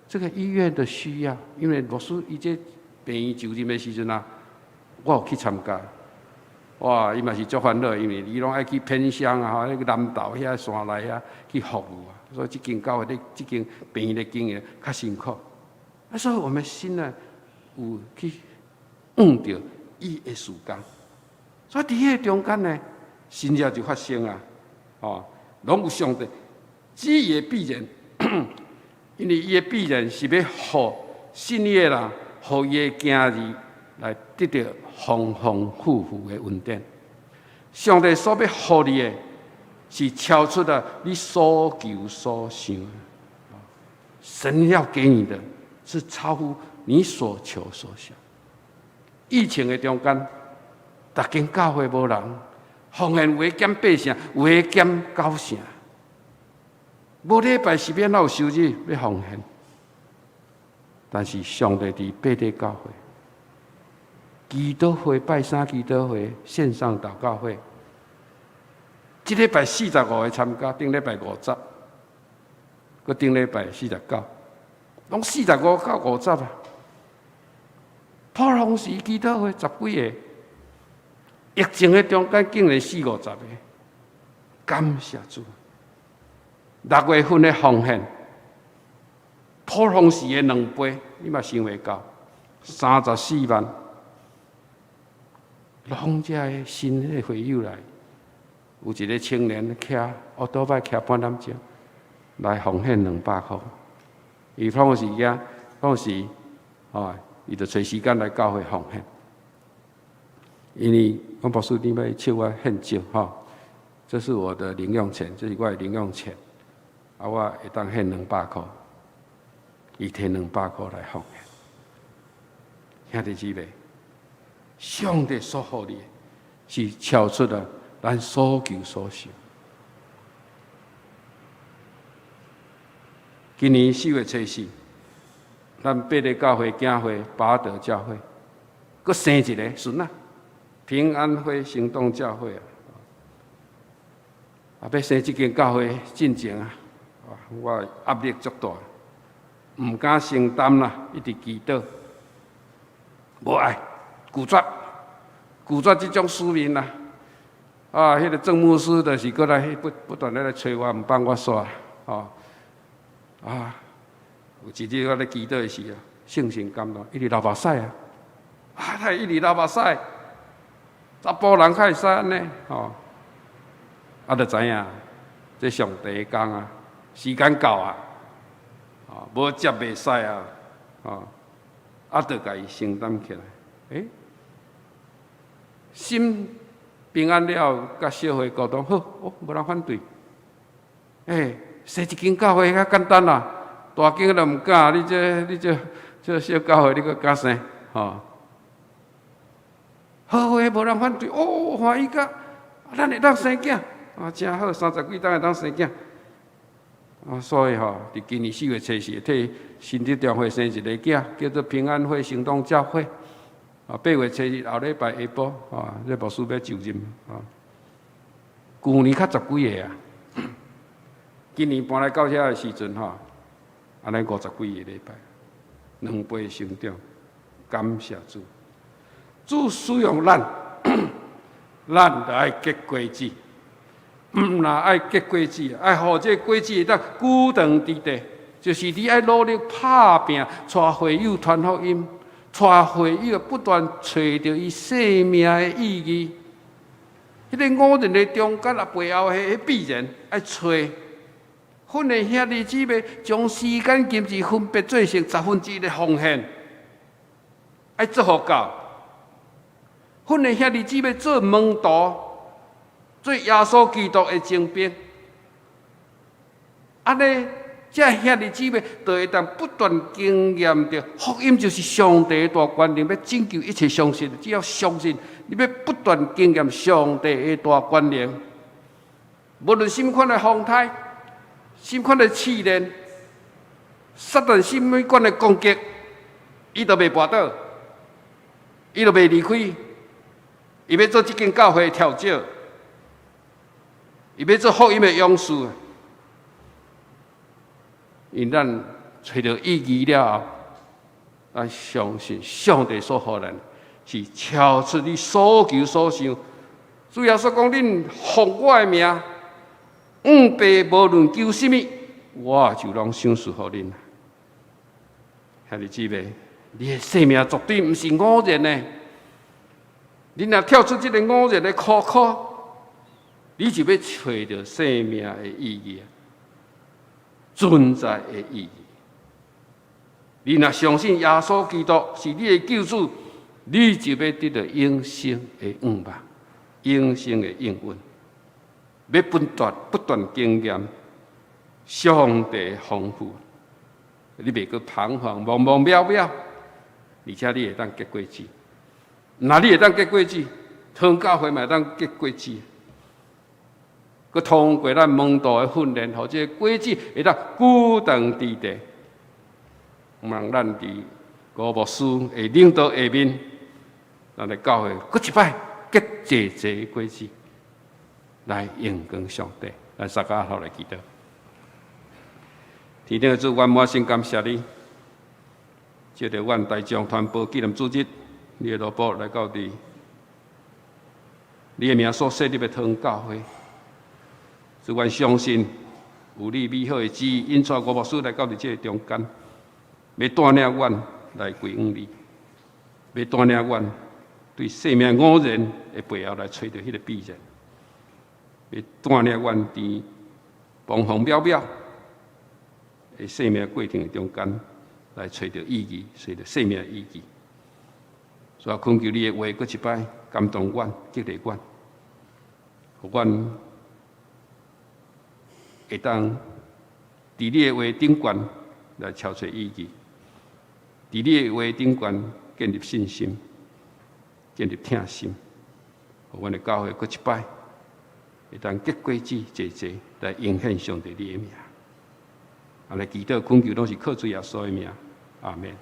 這個醫院的需要，因為牧師伊這病院就任的時陣啊，我有去參加。哇，伊嘛是足煩惱，因為伊攏愛去偏鄉啊，吼，彼個南投遐山內遐去服務啊，所以這間教會咧，這間病院咧經營較辛苦。啊，所以我們心呢有去向著伊的事工，所以佇彼個中間呢，神蹟就發生啊，哦，攏有上帝旨意的必然，因為伊的必然是欲予信伊的人，予伊的囝兒來得著豐豐富富的恩典。上帝所欲予你的，是超出了你所求所想。神要給你的，是超乎你所求所想。疫情的中間，逐間教會無人，奉獻有的減八成，有的減九成。無禮拜是欲按怎有收入欲奉獻？但是上帝佇八里教會，祈禱會拜三祈禱會線上禱告會，這禮拜45個參加，頂禮拜50，閣頂禮拜49，攏45到50啊！普通時祈禱會十幾個，疫情的中間竟然四五十個，感謝主！6月份的奉獻，普通時的兩倍，你嘛想袂到，34萬，攏遮的新的會友來，有一個青年騎烏多擺騎半點鐘來奉獻200箍，伊普通時間，普通時，哦，伊就揣時間來教會奉獻。因為我牧師頂擺笑我獻少吼，這是我的零用錢，這是我的零用錢。啊，我會當獻兩百箍，伊提兩百箍來奉獻。兄弟姊妹，上帝所予你的，是超出了咱所求所想。今年4月初4，咱八个教會教會八德教會，閣生一个孫仔，平安會行動教會啊！啊，欲生這間教會進前啊，我壓力足大，毋敢承擔啦，一直祈禱，無愛拒絕，拒絕這種使命啦。啊，彼個鄭牧師就是閣來不不斷咧來催我，毋放我煞，吼。啊，有一日我咧祈禱的時啊，聖神感動，一直流目屎啊！啊，他一直流目屎，查埔人較會使按呢，吼。啊，就知影，這上帝的工啊，時間到啊，哦，無接袂使啊，哦，啊，就共伊承擔起來。欸，心平安了後，佮小會溝通好，哦，無人反對。欸，生一間教會較簡單啦，大間都毋敢，你這你這這小教會你閣敢生？吼，好話無人反對，哦，歡喜甲，咱會當生囝，啊，真好，三十幾冬會當生囝。啊，所以吼，佇今年4月初4，替新竹中會生一个囝，叫做平安會行動教會。啊，8月初日後禮拜下晡，啊，這牧師欲就任，啊，舊年較十幾个啊，今年搬來到遮的時陣吼，按呢五十幾个禮拜，兩倍成長，感謝主。主使用咱，咱就愛結果子，毋若愛結果子，愛予這果子會當久長佇地，就是你愛努力拍拚，帶會友傳福音，帶會友不斷揣著伊生命的意義。彼個偶然的中間啊，背後彼必然愛揣。阮的兄弟姊妹將時間、金錢分別做成1/10的奉獻，愛祝福教。阮的兄弟姊妹做門徒，做耶穌基督的精兵。按呢，這兄弟姊妹就會當不斷經驗著福音，就是上帝的大權能，欲拯救一切相信。只要相信，你欲不斷經驗上帝的大權能，無論啥物款的風颱。啥物款的試煉，撒旦啥物款的攻擊，伊都袂跋倒，伊都袂離開，伊欲做這間教會的跳腳，伊欲做福音的勇士。因咱揣著意義了後，咱相信上帝所予咱是超出你所求所想，主耶穌講：恁奉我的名，向父無論求啥物，我就攏賞賜予恁。兄弟姊妹，你的生命絕對毋是偶然的。你若跳出這个偶然的箍箍，你就欲揣著生命的意義，存在的意義。你若相信耶穌基督是你的救主，你就欲得著永生的盼望，永生的應允，欲不斷不斷經驗上帝豐富，你袂閣彷徨、茫茫渺渺，而且你會當結果子。若你會當結果子，唐教會嘛會當結果子。閣通過咱門徒的訓練，予這个果子會當久長佇地。望咱佇吳牧師的領導下面，咱的教會閣一擺結濟濟果子，來榮光上帝。咱三個頭來祈禱。天頂的主，阮滿心感謝你，藉著阮大眾傳播紀念主日，你的奴僕來到佇你的名所設立的唐教會，主，阮相信有你美好的旨意，引帶吳牧師來到佇這個中間，欲帶領阮來歸向你，欲帶領阮對生命偶然的背後來揣著彼个必然，欲帶領阮佇彷徨渺渺的生命過程的中間來揣著意義，揣著生命的意義。所以懇求你的話，閣一擺感動阮、激勵阮，予阮會當佇你的話頂懸來撨揣意義，佇你的話頂懸建立信心、建立疼心，予阮的教會閣一擺會當結果子濟濟來榮顯上帝你的名。按呢祈禱懇求，攏是靠主耶穌的名，阿們。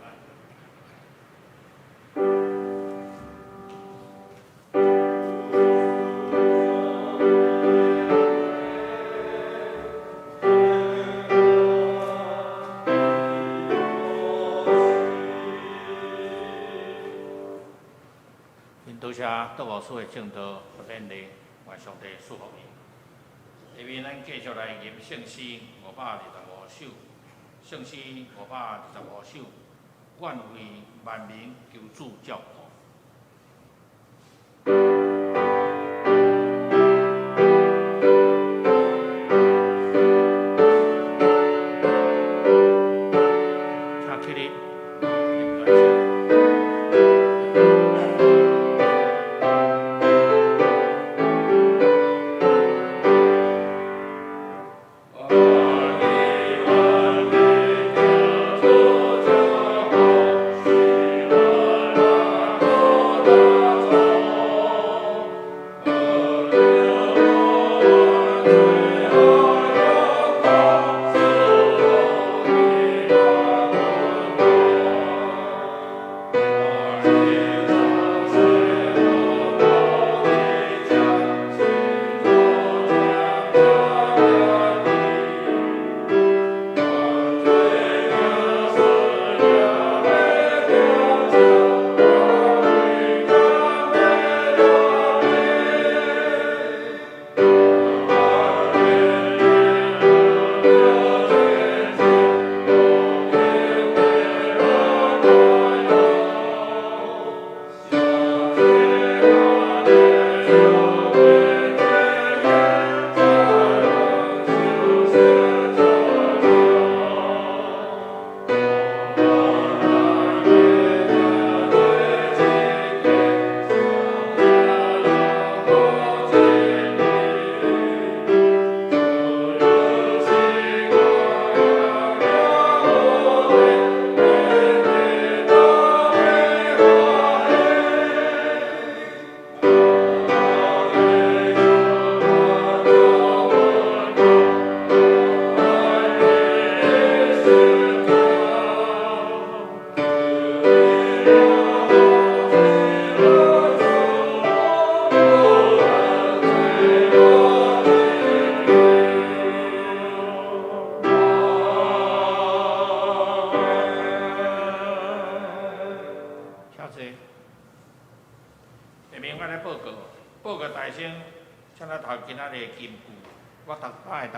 多謝杜牧師的證道和勉勵，願上帝賜福伊。下面咱繼續來吟聖詩525首，聖詩525首，願為萬民求主照顧。請起立，入來唱。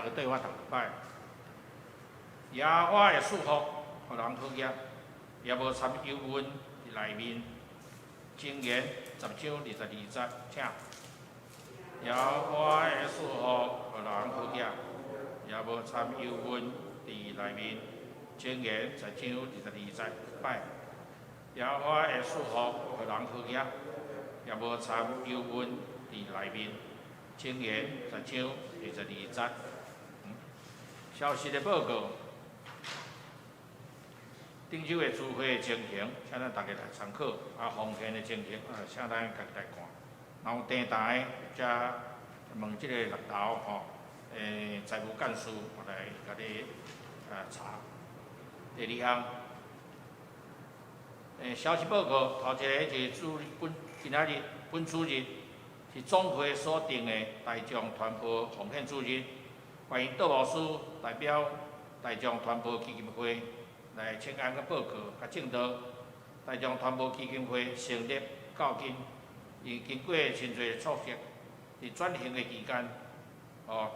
逐家綴我讀一擺。耶和華的賜福，予人好額，也無摻憂悶佇內面。箴言10章22節，請。耶和華的賜福，予人好額，也無摻憂悶佇內面。箴言10章22節，擺。耶和華的賜福，予人好額，也無摻憂悶佇內面。箴言10章22節。消息的報告，頂週的聚會的情形，請咱逐家來參考。啊，奉獻的情形，啊，請咱家己來看。若有訂單的，才問這個六樓吼，財務幹事來共你查。第二項，消息報告，頭一个是主本今仔日本主日是總會所定的大眾傳播奉獻主日，歡迎杜牧師代表大眾傳播基金會來請安佮報告佮證道。大眾傳播基金會成立到今，已經過真濟挫折，佇轉型的期間，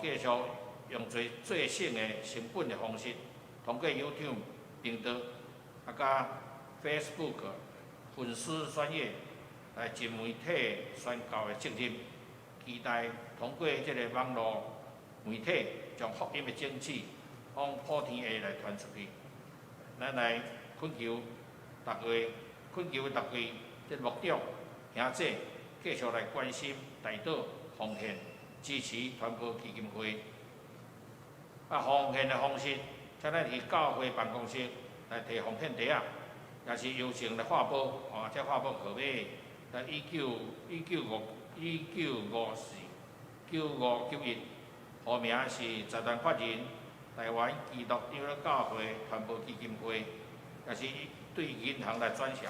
繼續用最最省的成本的方式，通過 YouTube 頻道，啊，佮 Facebook 粉絲專頁來盡媒體宣教的責任，期待通過這个網路媒體，將福音的種子往普天下來傳出去。咱來懇求逐家，懇求逐位這牧長兄姐繼續來關心代禱奉獻，支持傳播基金會。啊，奉獻的方式，請咱去教會辦公室來提奉獻袋仔，也是郵政來劃撥，哦，這劃撥號碼來1919549591，號名是財團法人台灣基督長老教會傳播基金會，也是對銀行來轉賬。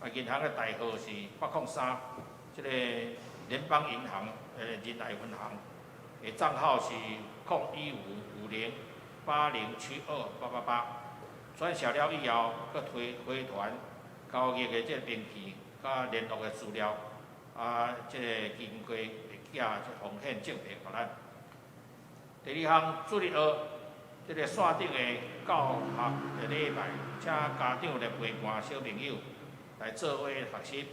啊，銀行的代號是803，這个聯邦銀行仁愛分行的帳號是015508072888。轉賬了以後，閣提回傳交易的這个憑據佮聯絡的資料，啊，這个基金會會寄這奉獻證明予咱。第二項主日學，這个線頂的教學的禮拜，請家長來陪伴小朋友來做伙學習。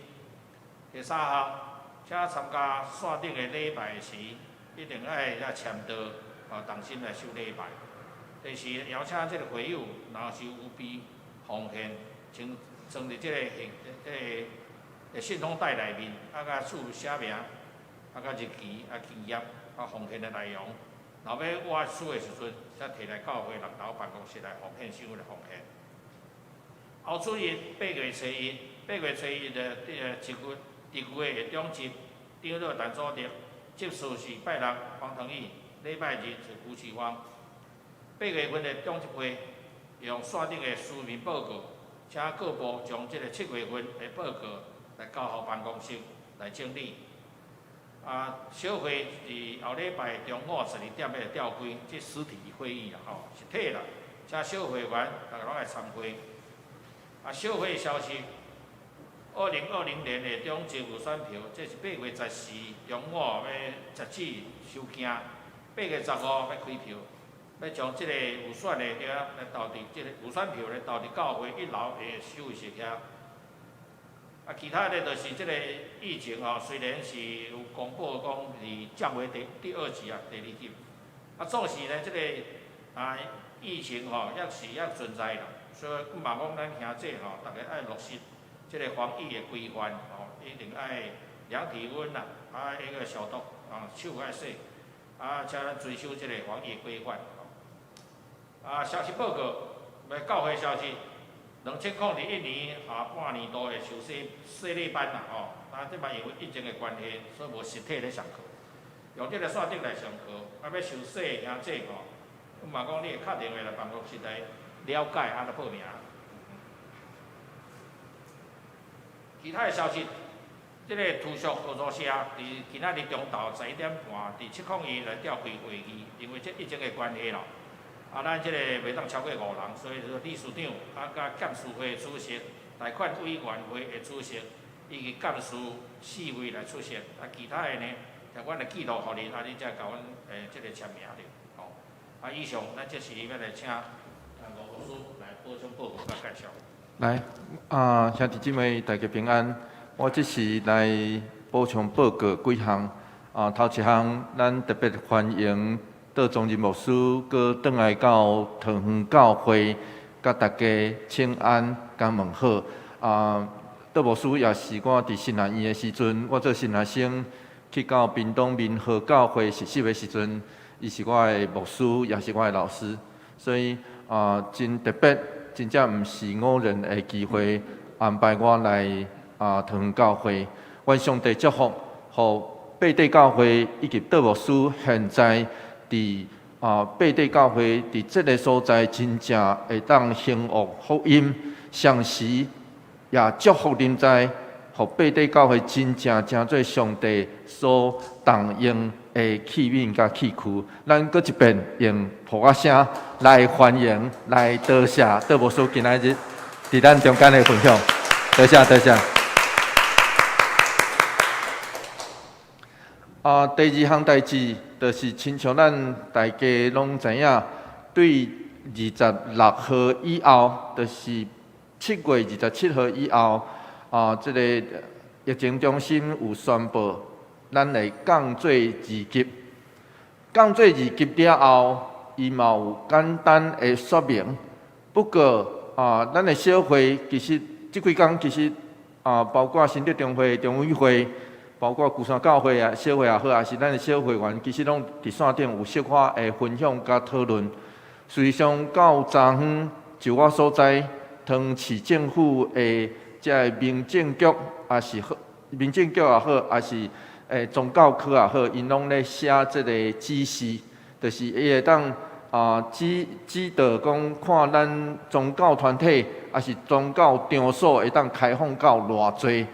第三項，請參加線頂的禮拜時，一定愛遐簽到，同心來守禮拜。第四，邀請這个會友，若是有備奉獻，請裝佇這个信封袋內面，啊，佮注寫名，啊，佮日期，啊，金額，啊，奉獻的內容。若欲挖出的時陣，才提來教會六樓辦公室來奉獻箱來奉獻。後主日8月初1，8月初1的一月的中集，長老陳祖德，執事是拜六黃騰義，禮拜日是辜啟芳。8月份的中集會用線頂的書面報告，請各部將這个7月份的報告來交予辦公室來整理。啊，小會佇後禮拜中午12點欲來召開這實體會議啦，吼，實體啦，請小會員逐家攏來參會。啊，小會消息，2020年的中集預選票，這是8月14中午欲截止收件，8月15欲開票，欲將這个預選的對啊來投佇這个預選票來投佇教會一樓的收銀室遐。啊，其他的就是這个疫情吼，雖然是有公布講是降為第二級啊，第二級，啊，總是呢，這个疫情吼，猶是猶存在啦，所以嘛講咱兄姊吼，逐家愛落實這个防疫的規範吼，一定愛量體溫啦，啊，彼个消毒，啊，手愛洗，啊，請咱遵守這个防疫規範。啊，消息報告，欲教會消息。2021年下半年度的受洗洗禮班啦，吼，啊，這擺因為疫情的關係，所以無實體咧上課，用這个線頂來上課。啊，欲受洗的兄姊吼，嘛講你會敲電話來辦公室來了解，啊，來報名。其他的消息，這个圖書合作社佇今仔日中晝11點半，佇701來召開會議，因為這疫情的關係咯。啊，咱這个袂當超過五人，所以說理事長啊，佮監事會主席、貸款委員會的主席以及幹事四位來出席，啊，其他的呢，就阮會記錄予恁，啊，恁才共阮這个簽名著，吼。以上，咱這時欲來請吳牧師來補充報告佮介紹。來，啊，兄弟姊妹，大家平安。我這是來補充報告幾項。啊，頭一項，咱特別歡迎杜宗仁牧師閣轉來到桃園教會，佮大家請安佮問好。啊，杜牧師也是我佇神學院的時陣，我做神學生去到屏東民和教會實習的時陣，伊是我的牧師，也是我的老師，所以啊，真特別，真正毋是偶然的機會安排我來啊桃園教會。願上帝祝福，予伯地教會以及杜牧師現在佇啊伯地教會佇這个所在真正會當興旺福音，同時也祝福臨在，予伯地教會真正成做上帝所重用的器皿佮器具。咱閣一遍用噗仔聲來歡迎，來多謝杜牧師今仔日佇咱中間的分享，多謝多謝。啊，第二項代誌，就是親像咱大家攏知影，對26號以後，就是7月27號以後，啊，這个疫情中心有宣布，咱會降做二級。降做二級了後，伊嘛有簡單的說明。不過啊，咱的小會其實這幾工其實啊，包括新竹中會、中委會，包括龜山教會啊、小會也好，抑是咱的小會員，其實攏佇線頂有小可的分享佮討論。事實上，到昨昏，就我所知，桃園市政府的這个民政局，抑是好，民政局也好，抑是宗教科也好，𪜶攏咧寫這个指示，就是伊會當啊指導講，看咱宗教團體，抑是宗教場所會當開放到偌濟，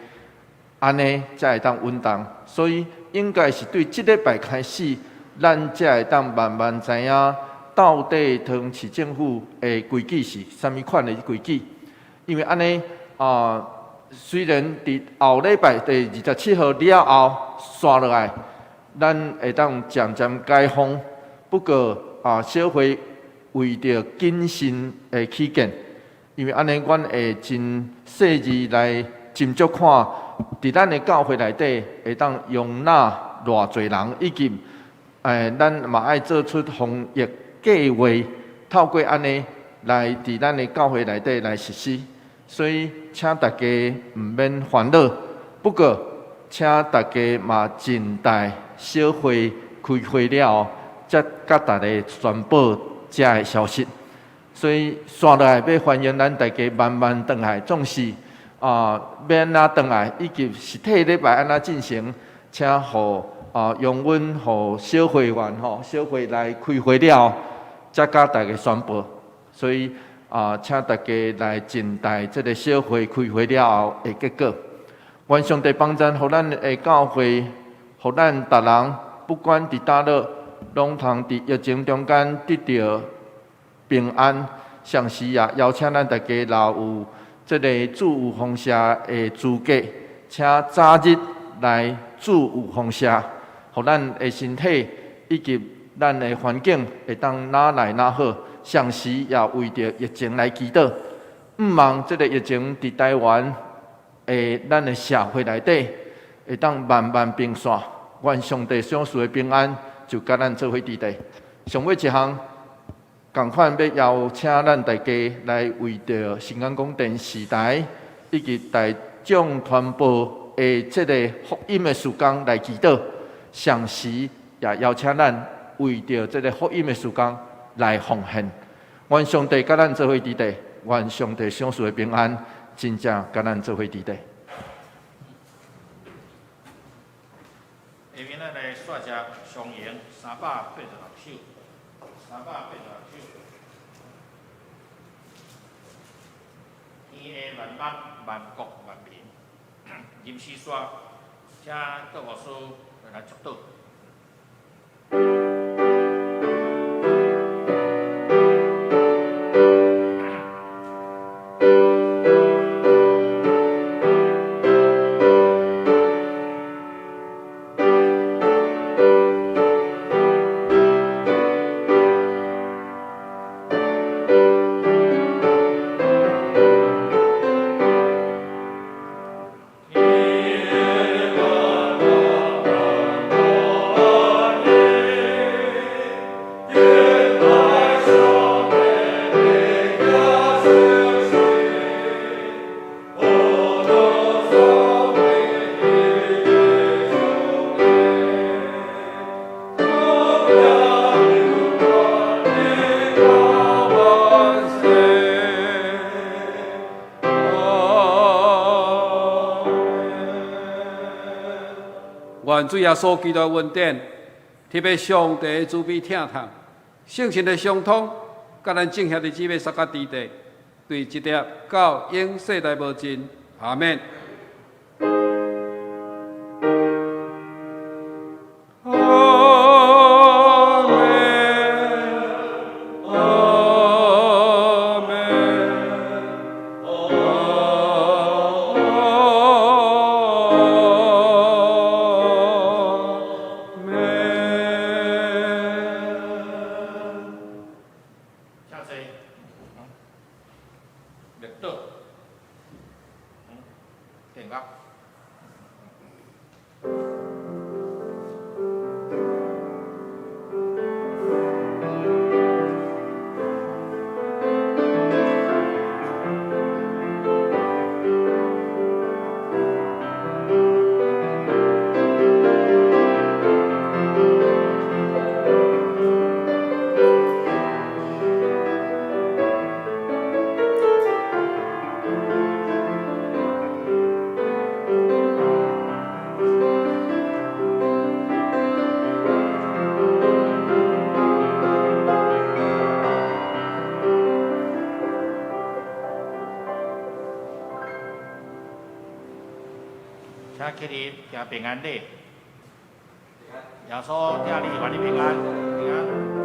按呢才會當穩當。所以應該是對這禮拜開始，咱才會當慢慢知影到底桃園市政府的規矩是啥物款的規矩。因為按呢啊，雖然佇後禮拜第二十七號了後，紲落來，咱會當漸漸解封。不過啊，小會為著謹慎的起見，因為按呢，阮會真細緻來斟酌看，佇咱的教會內底會當容納偌濟人，以及咱嘛愛做出防疫計劃，透過按呢來佇咱的教會內底來實施。所以，請大家毋免煩惱。不過，請大家嘛靜待小會開會了後，才佮大家宣布這个消息。所以，紲落來欲歡迎咱大家慢慢轉來，總是啊，欲按怎轉來，以及實體禮拜按怎進行，請予啊容阮予小會員吼，小會來開會了後，才佮大家宣布。所以啊，請大家來靜待這个小會開會了後的結果。願上帝幫贊，予咱的教會，予咱逐人，不管佇佗落，攏通佇疫情中間得著平安。同時也邀請咱大家，若有這个注有風險的資格，請早日來注有風險，予咱的身體以及咱的環境會當愈來愈好。同時也為著疫情來祈禱，毋望這个疫情佇台灣的咱的社會內底會當慢慢平紲。願上帝賞賜的平安就佮咱做伙佇佇。上尾一項，仝款欲邀請咱大家來為著新港廣電視台以及大眾傳播的這个福音的事工來祈禱，同時也邀請咱為著這个福音的事工來奉獻。願上帝佮咱做伙佇佇，願上帝賞賜的平安，真正佮咱做伙佇佇。下面咱來刷只上揚386首，386首。天下萬邦萬國萬民，臨時刷，請杜牧師來祝禱。願主耶穌基督的恩典，特別上帝的慈悲疼痛，聖神的相通，佮咱眾兄弟姊妹三個弟弟，對這粒到永世代無盡。阿門。阿門，阿門，阿門。請坐。默禱。靜樂。請起立行平安禮。耶穌疼你，願你平安，平安。